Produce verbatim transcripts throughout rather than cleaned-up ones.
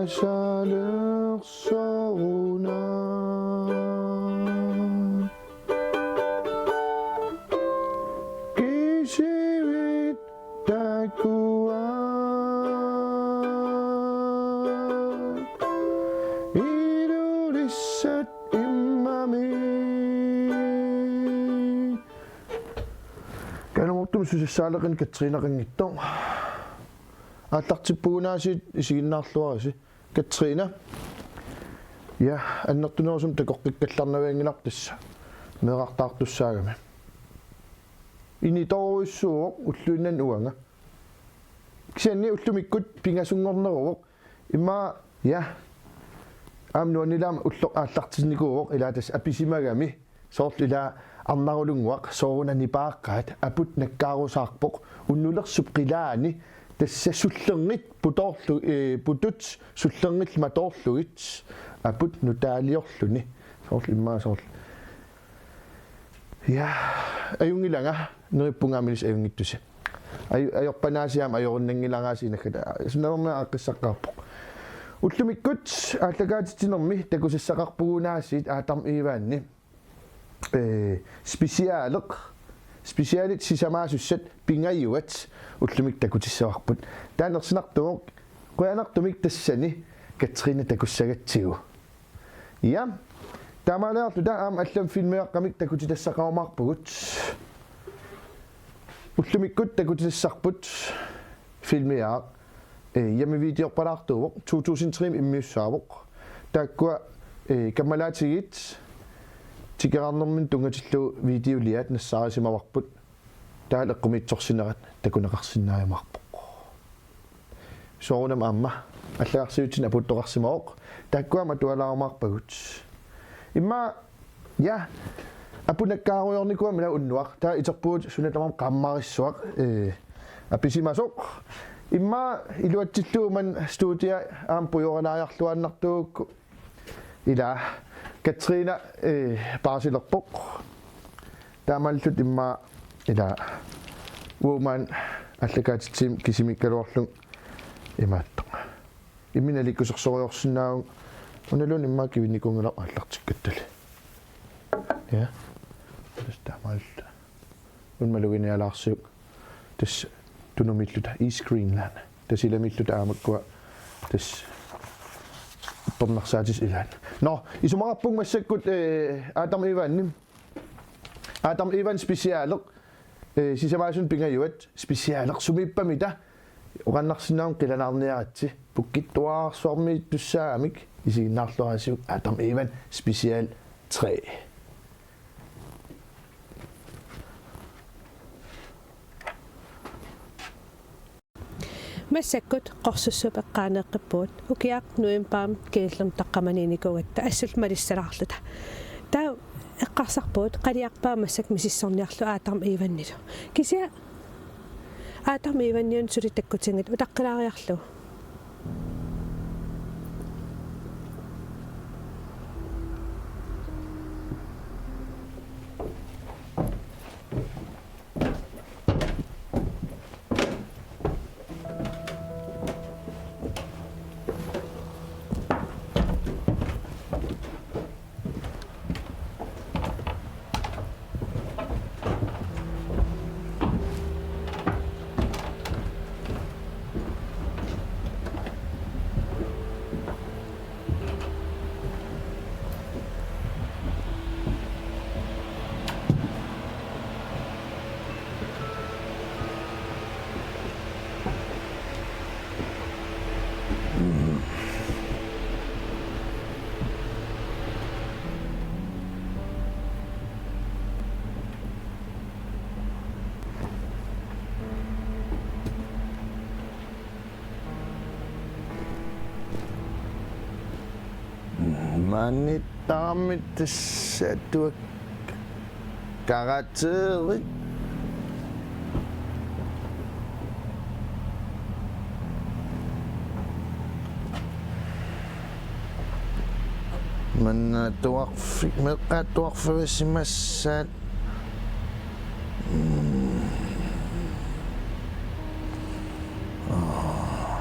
Salersoruna. Kisivit takua. Ilulissat immami. Kanamortum susassaaleqin Katrine Qanngittoq. Aallartippugunaasiit isiginnaarluarisi. Katrine. Ja, annertunerusumik takoqqikkallarnavianngilarput tassa. Meerartaartussaagami. Initoorujussuuvoq ulluinnarni uanga. Kisianni ullumikkut pingasunngorneruvoq. Immaqa, ja. Aamma nuannilaam ulloq aallartinnikuuvoq ilaa tassa apisimagami. Soorlu ilaa arnarulunnguaq sooruna nipaaqqaat aput nakkaarusaarpoq unnulersup qilaani tassa sullerngit putoorlu-, eh, putut sullerngillu matoorlugit aput nutaaliorluni. Soorlu immaqa soorlu. Ja, ajunngilanga, neriuppunga aamma ilissi ajunngittusi. Aj-, ajorpanaasiaq aamma ajorinnanngilaraasiit naggata, sunaverna aaqqissaqqaarpoq. Ullumikkut aallakaatitsinermi takusassaqarpugunaasiit Adam Ivanni. Eh, specialeq, specialit sisamaasussat pingajuat ullumikkut takutissavarput. Taanna ersinartuvoq, qujanartumik tassani Katrine takussagatsigu. Ja, taamaaliorluta aamma allamik filmiaqqamik takutitassaqarumaarpugut. Ullumikkut takutitassarput filmiaaq. Eh, hjemmevideorpalaartuuvoq, to tusind tre-mi immiussaavoq. Taakkua, eh, kammalaatigiit tikeraarnermini tunngatillugu videoliaat nassaarisimavarput. Taava eqqumiitsorsinerat takuneqarsinnaajumaarpoq. Soorunami aamma allagarsiuutsinni apuuttoqarsimavoq. Taakkua aamma atualaarumaarpagut. Immaqa Ja. Aput nakkaarujoornikuugami ila unnuaq. Taava iterpugut suna tamarmi qaammarissuaq. Eh, apisimasoq. Immaqa iluatsillugu manna studia aamma pujoralaajarluaannartuugukku. Ila Katrine, eh, paasilerpoq. Taamaalilluta immaqa ila uuma aallakaatitsimik kisimiikkaluarlunga imaattoq. Imminut nalikusersorujorsinnaavunga. Unaluunniit immaqa kivinnikuunngilaq aallartikkattali. Ja. Tassa taamaalilluta. Una maluginialaarsiuk. Tassa Tunumiilluta, East Greenland. Tassa ilamiilluta aamakkua tassa uppernarsaatissat ilaat. Nå, isumaqarpunga massakkut, eh, Adam Ivanni. Adam Ivan specialeq. Eh, sisamaasunut pingajuat specialeq sumiippamita. Oqaannarsinnaavunga qilanaarniaritsi. Pukkittuararsuarmiittussaagamik isiginnaarluarisiuk Adam Ivan special tre. Massakkut Qorsussuup eqqaaneeqqippugut, ukiaq novembarip kingullermi taqqamaniinnikuugatta assullu malissalaarluta. Taava eqqarsarpugut qaliarpaa massakkut misissorniarlugu Adam Ivannilu. Kisianni Adam Ivanniunut suli takkutinngitsoq utaqqilaariarlugu. Maaniittarami tassa atuakkat karakterit. Manna atuarfik, meeqqat atuarfigisimassaat. Mm. Aa.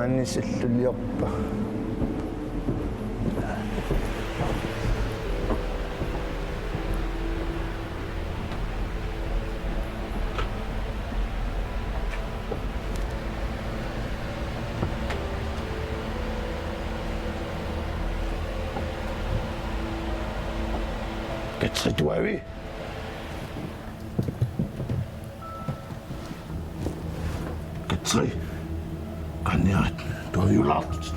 Anni silluliorpa. Katri, tuavi. Katri. Qaniat, tuaviulaartut.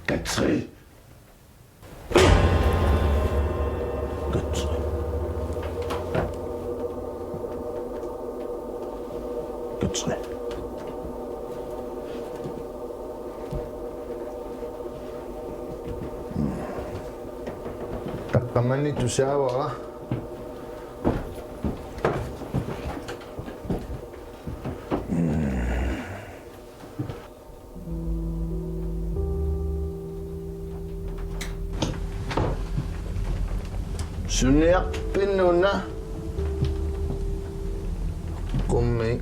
Katri. Katri. Katri. Taqqamani tusaavara. Suniarpit una? Kummi.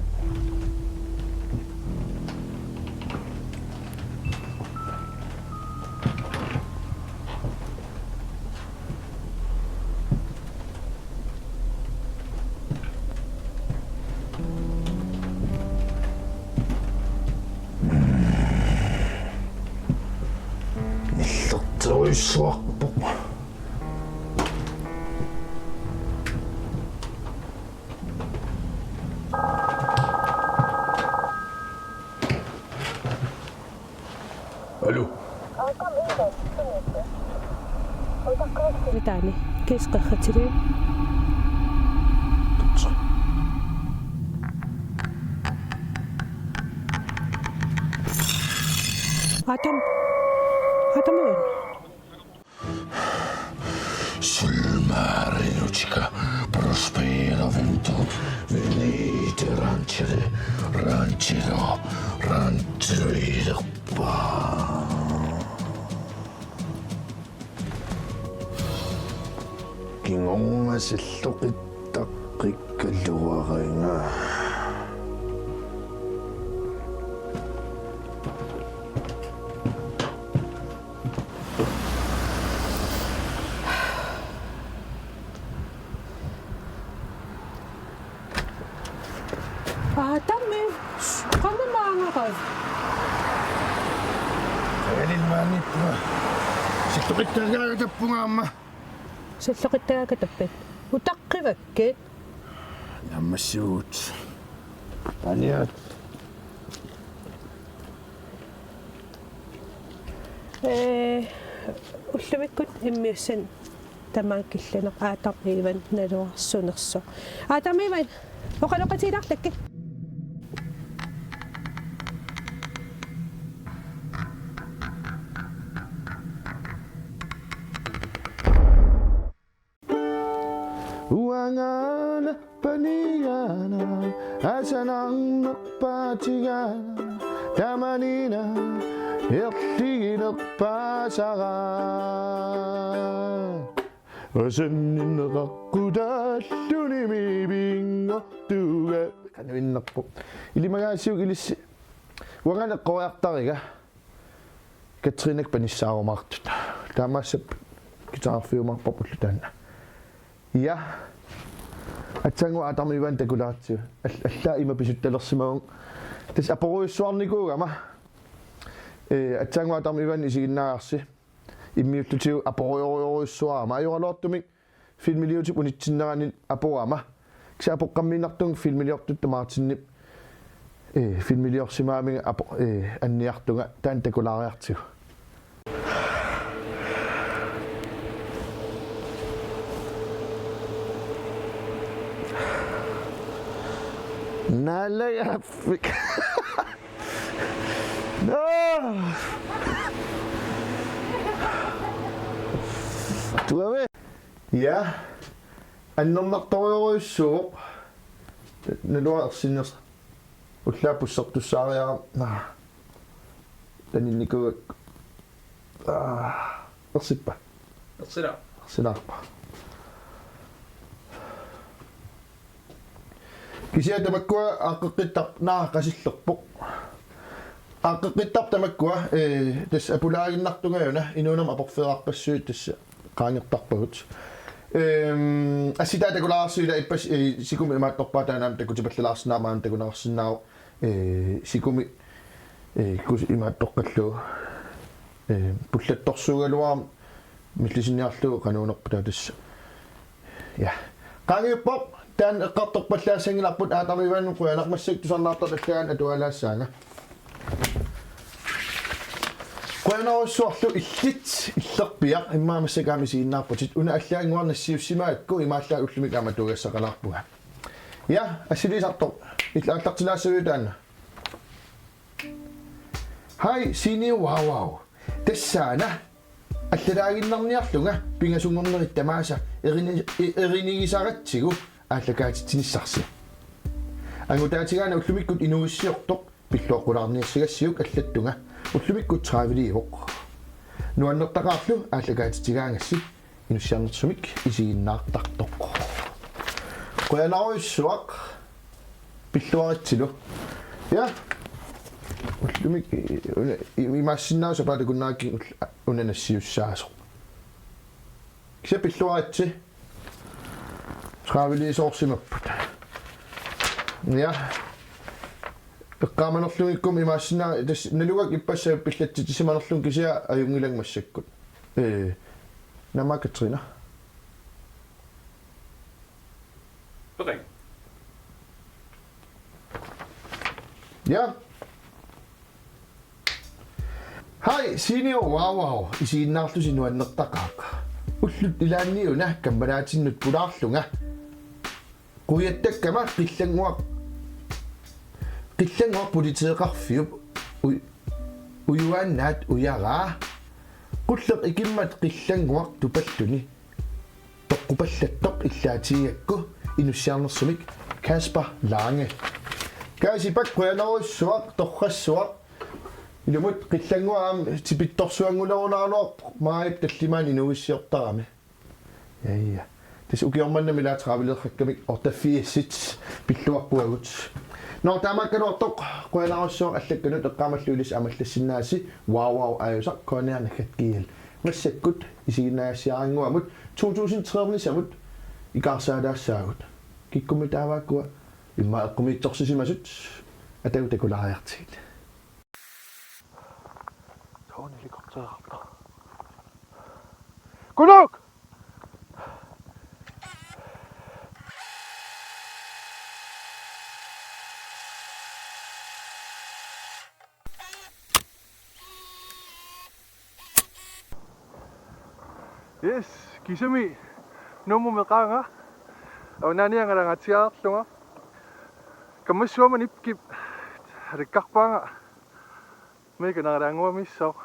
Nillerterujussuarpoq. Aluu. Taani, kiisqerratili. Adam. Adam, uan. Sul mare nutica prospero vento, venite rancere, rancero, rancero. Kingorna silloqittaqqikkaluaranga. Aatami, qanoq maangaqa? Ajalil maaniippunga. Silloqittagaakatappunga aamma. Silloqittagaakatappit. Utaqqivakkit. Naammassivugut. Aniat. Ee, ullumikkut immiussan tamaat killineq Aatami Ivan naluarsunersoq. Aatami Ivan, oqaloqatigilaarlakkit. Uangana paniana asanarnerpaatiga tamanina erliginerpaasara. Asanninneqaqqutaalluni mivinngortuga. Kanuinnerpoq. Ilimagaasiuk ilissi. Uanga eqqoriartariga. Katrinak panissaarumaartut. Taamaassap guitarfiumaarparpullu taanna. Ja. Aatsaannguaq Aatami Ivan takulaartigu. Al-, allaat ima pisuttalersimavunga. Tassa aporujussuarnikuugama. Ee, aatsaannguaq Aatami Ivan isiginnaagarsi. Immiullutigu aporujorujussuarama. Ajoraluartumik filmiliutip unitsinnerani aporama. Kisianni apoqqammiinnartunga filmiliortutta Martinip, ee, filmiliorsimaaminga apo-, ee, anniartunga taanna takulaariartigu. Naalagaaffik. Naa! Tuave. Ja. Annernartorujorujussuuvoq. Naluara ersinnersoq. Ullaaq pussertussaariarama. Naa. Taninnikuuakka. Aa, ersippa? Ersilaarpoq. Ersilaarpoq. Kisianni tamakkua aaqqeqqittarput, naa, qasillerpoq. Aaqqeqqittarput tamakkua, ee, tassa apulaaginnartungaana, inuunermi aporfeerarpassuit tassa qaangertarpagut. Ehm, assitaa takulaarsuit ila ippassaq, ee, sikumik imaattorpaa, taanna aamma takutipallalaarsinnaavoq, maanna takuneqarsinnaavoq. Ee, sikumik, ee, kus imaattoqqallugu. Ee, pullattorsuugaluarami millisinniarlugu qanuunerput tassa. Ja. Qaangiuppoq, taanna eqqartorpallaassanngilaq, aatariivaannut qujanaq, massakkut tusarnaartartut allagaanni atualaassaanga. Qujanarujussuarlu illit illerpiaq, immaqa massakkut aamma isiginnaarputit. Una allaannguaq nassiussimagakku, imaallaat ullumikkut aamma atuagassaqalaarpunga. Ja, assiliisartoq. Illit aallartilaassavit taanna? Hej, Siini Wow Wow. Tassaana allalaaginnarniarlunga pingasunngornerit tamaasa erini-, e-, erinigisaratsigu aallakaatitsinissarsi. Angutaatigaana ullumikkut inuuissiortoq pilluaqqulaarniassagassiuk allattunga. Ullumikkut tredive-liivoq. Nuannertaqaarlu aallakaatitigaangassi inussiarnersumik isiginnaartartoq. Qujanarujussuaq. Pilluaritsilu. Ja. Ullumi, i-, una, i-, imaassinnaavoq sapaatip akunnera kingulleq una nassiussaasoq. Kisianni pilluaritsi. Tredive-liisoorsimapput. Ja. Eqqaamanerlugikkummi imaassinnaavoq, tassa nalugakku ippassaq pillatsitsisimanerlunga, kisianni ajunngilanga massakkut. Ee, naamik Katrine. Peqing. Ja. Hej, Siini Wow Wow. Isiginnaarlusi, nuannertaqaaq. Ullut ilaanni una kammalaatinnut pulaarlunga quiattakkama qillannguaq, qillannguaq politeeqarfiup u-, ujuaannaat ujaraa. Qulleq ikimmat qillannguaq tupalluni toqqupallattoq illaatigigakku inussiarnersumik Kasper Lange. Kaasipak, qujanarujussuaq, torrassuaq. Ilumut qillannguaq aamma tipittorsuanngulerunaraluarpoq maajip tallimaani inuuissiortarami. Ja, ja. Tassa ukioq manna ila tredive-leeqqakkamik otteogfirsit pilluaqquagut. Nå, taamaakkaluartoq qujanarujussuaq allakkanut, eqqaamalluinnarsi aamma allassinnaasi Wow Wow aajusaq K N R naggat G L. Massakkut isiginnaagassiaraannguamut to tusind tredive-nisamut ikaarsaataassaagut. Kikkummi taavaakkua immaqa eqqumiitsorsisimasut atagu takulaariartigit. Soorlu helikoptereqartoq. Kunuk! Yes, kisimi Nuummi meqaanga. Avannaani angalangaatsiarlunga. Kammassuama Nipkip alikkarpaanga. Mika nangalaannguamissooq.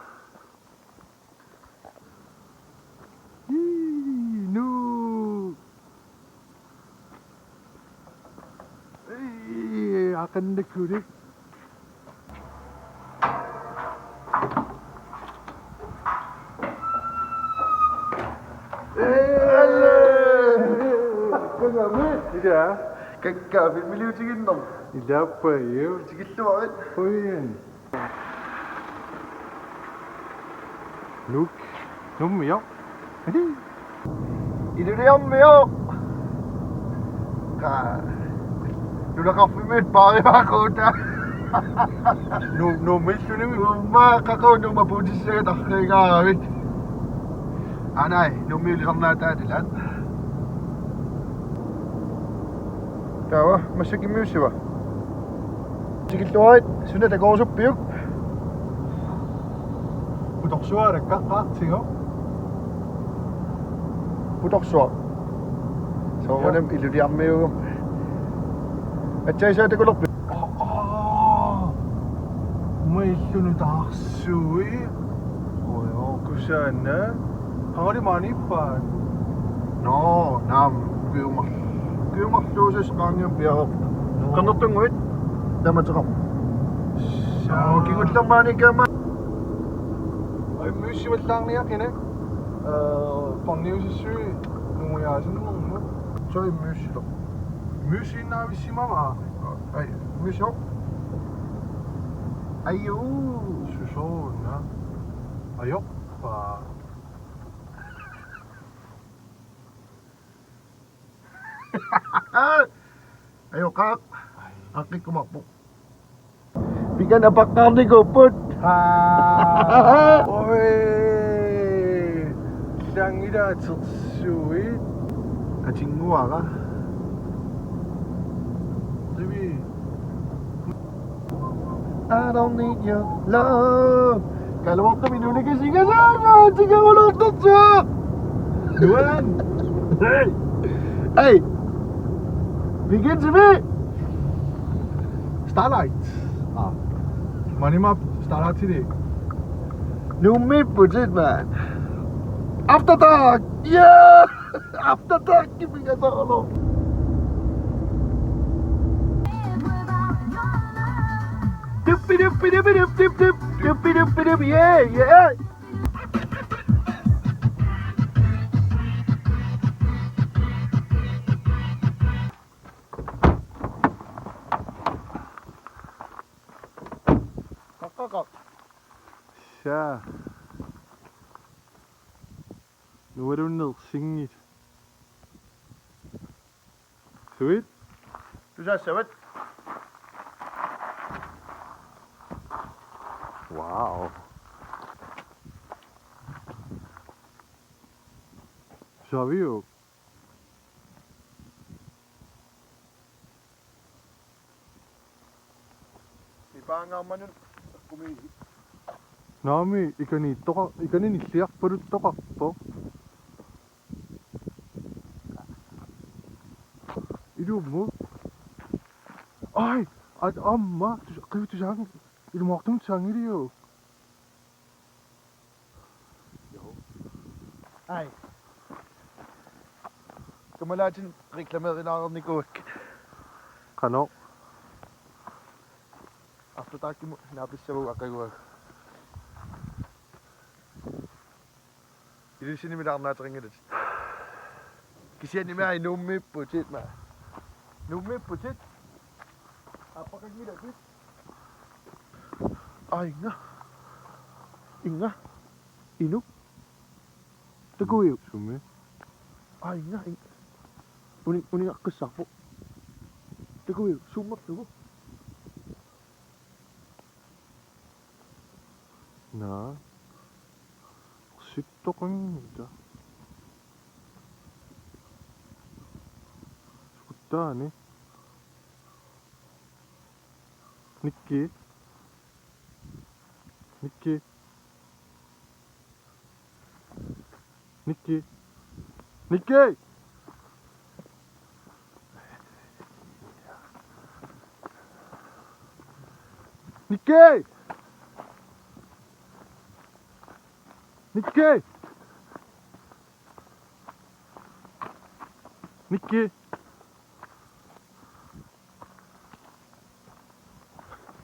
Ii, Nuuk. Ii, aqannakulik. Ii. Kangami. Ila. Kakkaak filmiliutiginnarmi. Ilaappa, ju. Tikilluarit. Ui. Nuuk. Nuummiooq. Iluliarmiooq. Qa. Nunaqarfimmiut paarivaaqquuta. Nu-, Nuummiillunimi. Uummaa qaqugu Nuummi puutissaga tarriigaaravit. Anai, Nuummi ilisarnaataat ilaat. Taava, massakkut immiussiva? Tikilluarit, suna takoorusuppiuk? Putorsuaq alakkartigu. Putorsuaq. Soorunami iluliarmiuugut. Aatsaat takulerpit? Aa, aa. Uummailluni taarsui. Oi, oi. Kusanaq. Qangali maaniippaat? Nå, naamik, ukiumar-, ukiumarluussasoq qaangiuppiaraq. Nå. Qernertunnguit? Tamateqarpoq. Saa. Kingullermaanikkaama. Ai, immiussivallaarniaqina. Eh, parniusissui nungujaasunnermut. Soo immiussilerpoq. Immiussiinnaavissimavaa. Ai, immiussivoq. Ajuu. Susooruna. Ajoqpaa. Ajoqaaq. Aqqikkumaarpoq. Pikan apaqqaarnikuupput. Haa. Oi. Langilaatsersuit. Atinnguara. Qivi. I don't need your love. Kaluartumi nulikasigasaanga tigaruloortorsuaq. Nuan. Hey. Hey. Weekendimi. Starlight. Ah. Manimap Starlight City. Nuummiipputit, man. After Dark. Yeah. After Dark, give me that all. Dip, dip, dip, dip, dip, dip, dip, dip, dip, dip, yeah, yeah. Qaqqaqaq. Saa. Nualunnersinngit. Suit? Tusaassavit? Wow. Saviuk? Ipaangaarmanun kumi. Naamik, ikaniittoqa-, ikani nilliarpaluttoqarpoq. Ilummut. Ai, at amma, tus-, qivitusaan, ilumoortumut saangiliu. Ai. Kammalaatinik reklameerlaarnikuuakka. Qanoq? After Darkimut naapissavagut aqaguagu. Ilissinimmi laarnaaterinngilatit. Kisianni ma Nuummiipputit ma. Nuummiipputit. Aappaqanngilatit. Ai, inga. Inga. Inuk. Takuiuk. Sumi? Ai, inga, inga. Uni-, uningaqqissaarpoq. Takuiuk, suummerlugu. Naa. Sittoqanngita. Sukuttaani. Nikki. Nikki. Nikki. Nikki! Nikki! Nikki! Nikki!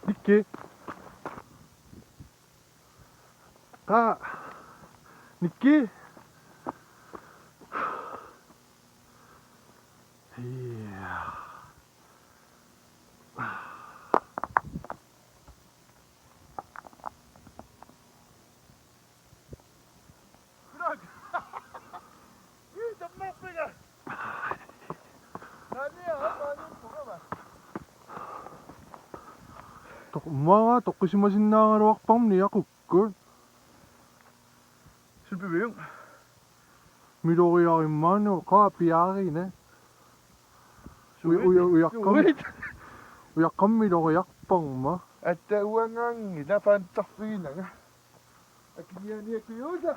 Nikki! Qaa. Nikki. Iyaa. Toq-, uanga toqqisimasinnaagaluarparmi niaqukkut. Sulpiviung. Miloriarimmaannagu qaa piaarina. Uja-, uja-, ujaqqam-, ujaqqammi miloriarparma. Atta uangaanngilaq pantsarfiginanga. Akinianiakkujuuta.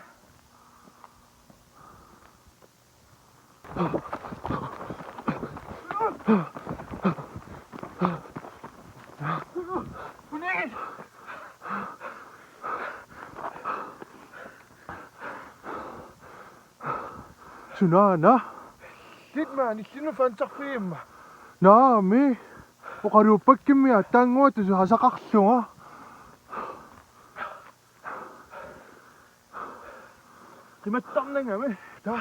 Sunaana? Illit maani, illinut pantsarfigimma. Naamik. Oqaluuppakkimmi attaannguaq tusasaqarlunga. Qimattarnangami. Ta.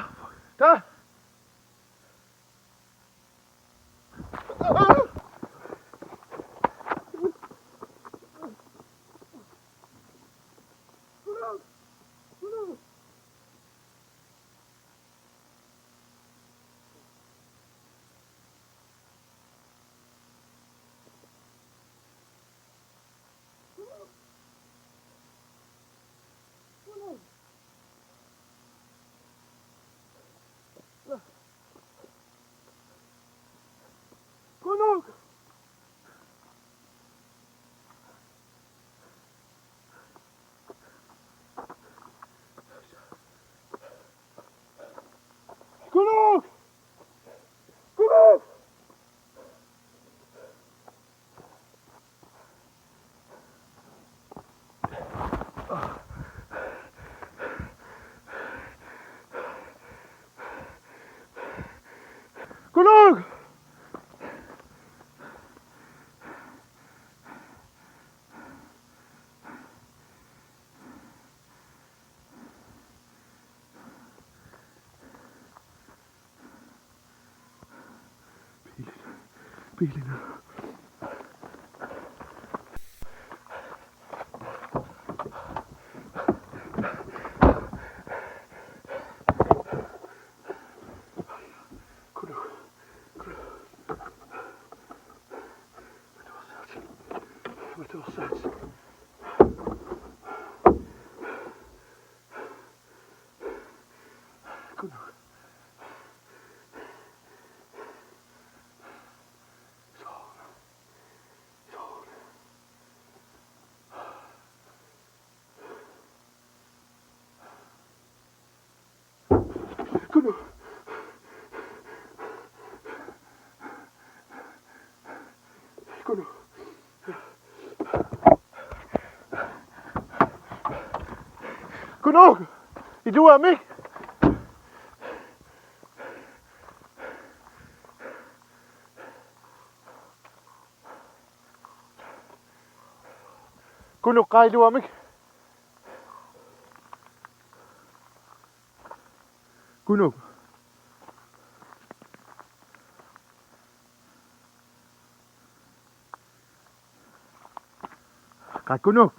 Ta. Kunuk! Kunuk! Kunuk! Kunuk! Bilen. Bilen. Kunuk. Kunuk. Matuersaat. Matuersaat. Kunuk. Soorlu. Soorlu. Kunuk. Kunuk. Kunuk. Iluamik. Kunuk, qaa iluamik. Kunuk. Qaa Kunuk.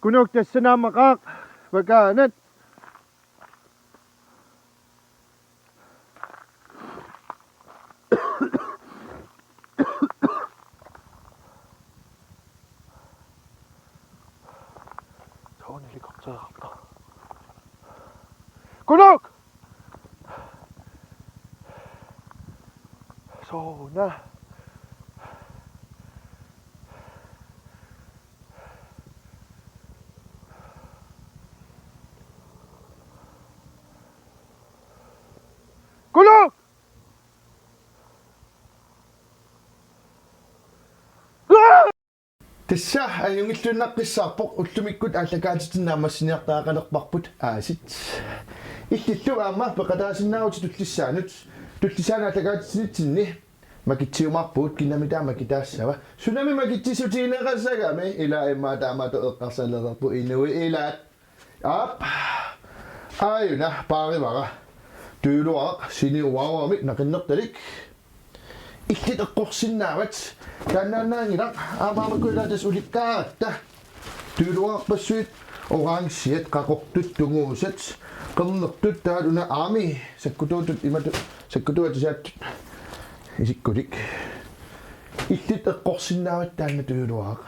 Kunuk, tassa naamma qaaq. Vakaanat. Sooruna helikoptereqartoq. Kunuk! Sooruna. Kunuk! Tassa ajunngilluinnaqqissaarpoq, ullumikkut aallakaatitsinnut naammassiniartariaqalerparput aasiit. Illillu aamma peqataasinnaavutit tullissaanut, tullissaanut aallakaatitsinitsinni makitsiumaarpugut, kinami taava makitaassava. Sunami makitsissutigineqassagami, ila immaqa taamaattoq eqqarsalereerpoq inuit ilaat. Aap. Aajuna paarivara. Tujuuluaraq siniuaruamik naqinnertalik. Illit eqqorsinnaavat. Taannaannaanngilaq, aamma makku ilaat tassa ulikkaaratta. Tujuuluarpassuit orangiat, qaqortut, tunguusat, qernertut, taava una aamma sakkutuutut imatut, sakkutuuatisaattut isikkulik. Illit eqqorsinnaavat taanna tujuuluaraq.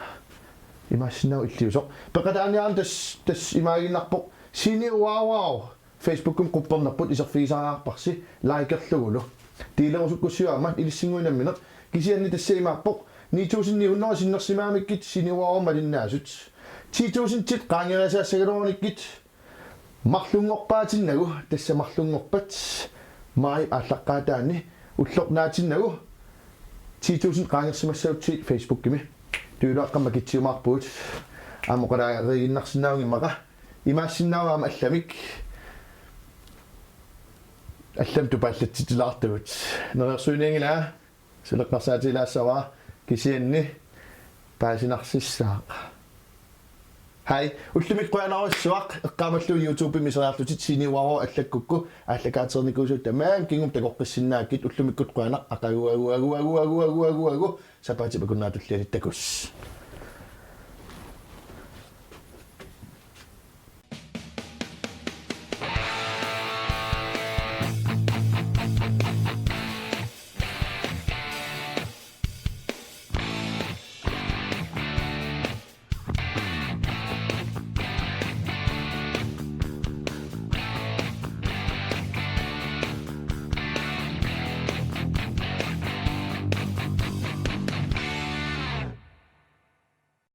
Imaassinnaavoq illiusoq. Peqataaniarami tassa, tassa imaaginnarpoq. Siniuaruaru Facebookimi quppernerput iserfigisariaqarparsi likerlugulu. Delerusukkussiuk aamma ilissinnguit nammineq. Kisianni tassa imaappoq ni tusind ni hundrede sinnersimagamikku siniuaruamik malinnaasut. Ti tusindit qaangerusaassagaluarunikkit marlunngorpaatinnagu, tassa marlunngorpat maajip aallaqqaataani ullornaatinnagu ti tusind qaangersimassagutsigit Facebookimi. Tujuuluaqqat makitsiumaarpugut. Aamma oqalugiinnarsinnaanngimmaqa. Imaassinnaavoq aamma allamik. Allamik tupaallatsitilaartugut. Neriorsuinianngilanga, suleqqarsaatigilaassavara, kisianni paasinarsissaaq. Hej, ullumikkut qujanarsuaq, eqqaamallugu YouTube-imi iseriarlutit, siniuaroq allakkukku aallakaatereernikuusut tamaasa kingumut takoqqissinnaagakkit, ullumikkut qujanaq, aqagu agu agu agu agu agu agu agu, sapaatip akunnerata tulliani takuss.